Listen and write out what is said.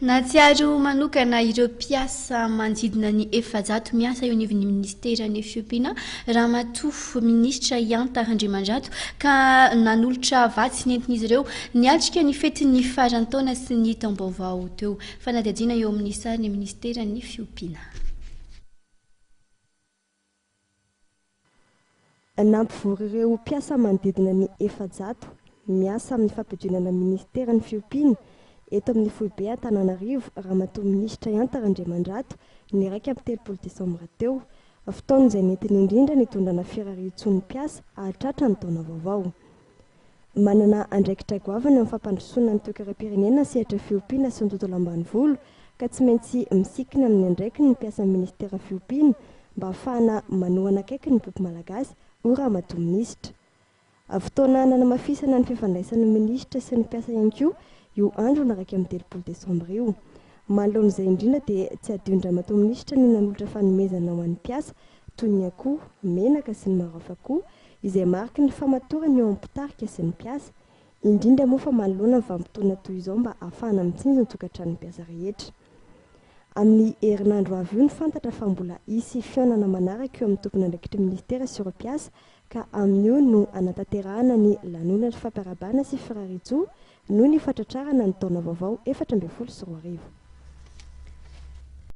Nahatsiaro manokana ireo mpiasa manodidina ny 400 miasa eo anivon'ny minisiteran'ny Fiompiana Ramatoa Minisitra Ihanta Randriamandrato ka nanolotra vatsy nentin'izy ireo niatrika ny fetin'ny faran'ny taona sy ny taom-baovao teo. Fanadihadiana eo amin'ny sarin'ny minisiteran'ny Fiompiana. Nampivory ireo mpiasa manodidina ny 400 miasa amin'ny fampidinana minisiteran'ny Fiompiana eto amin'ny foibe Antananarivo Ramatoa Minisitra Ihanta Randriamandrato ny 31 desambra teo. Fotoana izay nentiny indrindra nitondrana firarian-tsoa ny mpiasa hahatratra ny taona vaovao. Manana andraikitra goavana amin'ny fampandrosoana ny toekarem-pirenena ny sehatra fiompiana sy ny tontolo ambanivolo ka tsy maintsy misikina amin'ny andraikiny ny mpiasan'ny minisiteran'ny fiompiana mba hahafahana manohana akaiky ny mpiompy malagasy, hoy Ramatoa Minisitra. Fotoana nanamafisana ny fifandraisan'ny minisitra sy ny mpiasa ihany koa io andron'ny 31 desambra io. Manoloana izay indrindra dia tsy adinondramatoa minisitra ny nanolotra fanomezana ho an'ny mpiasa toy ny akoho, menaka sy ny maro hafa koa izay mariky ny famatorana eo amin'ny mpitarika sy ny mpiasa, indrindra moa fa manoloana ny vanim-potoana toy izao mba hahafahana mitsinjo ny tokantranon'ny mpiasa rehetra. Amin'ny herinandro ho avy io no fantatra fa mbola hisy fihaonana manaraka eo amin'ny tompon'andraikitry ny minisitera sy ireo mpiasa ka amin'io no hanatanterahana ny lanonana fampiarahabana sy firariantsoa noho ny fatratrarana ny taona vaovao 2014.